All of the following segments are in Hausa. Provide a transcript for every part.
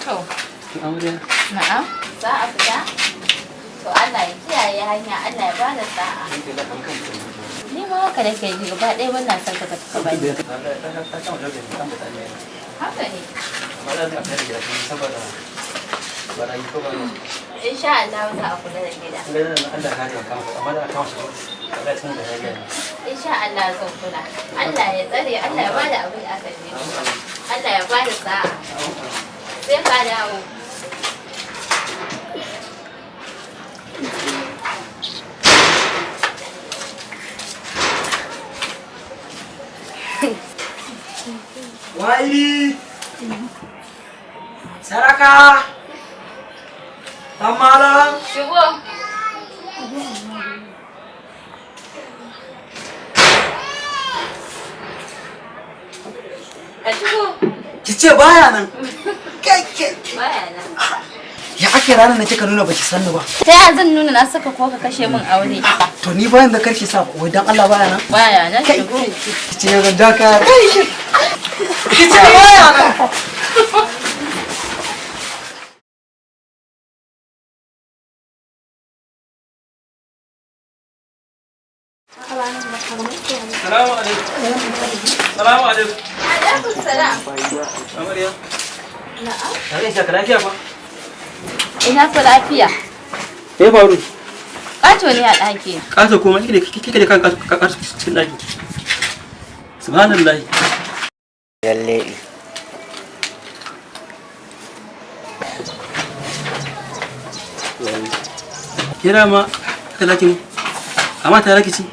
To, Amarya. Na'am. Za a fita? To Allah ya kiyaye hanya, Allah ya bada sa'a. Ni ma haka nake ji, gaba ɗaya ban na son ka tafi ka bani. Haka ne. Insha Allah za a kula da gida. Insha Allah zan kula. Allah ya tsare, Allah ya bada abin da aka je. Allah ya bada sa'a. Sai ka dawo. Wa'ili! Saraka! Dan malam! Shigo. Ka shigo. Ki ce baya nan. Kai kai. Baya nan. Ya ake ranar da kika nuna baki sanni ba. Ta ya zan nuna na saka ko ka kashe min aure? To ni bayan da karki sa, wai dan Allah baya nan. Baya nan, Kai shigo. Ki ce zan daka. Kai. Ki ce baya nan. Salamu alaikum. Salamu alaikum. Alaikum salam. Amarya. Na'am. Tare shi ka lafiya fa? Ina fa lafiya. Me ya faru? Ƙato ne a ɗaki. Ƙato kuma kike da kan ƙato cikin ɗaki. Subhanallahi. Lalle. Kira ma haka zaki mu. Amma tare ki ci.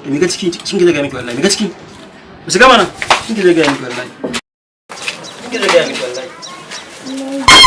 Da miga ciki cikin ki zai ga miki wallahi. Miga ciki. Ku shiga mana. Cikin ki zai ga miki wallahi. Cikin ki zai ga miki wallahi.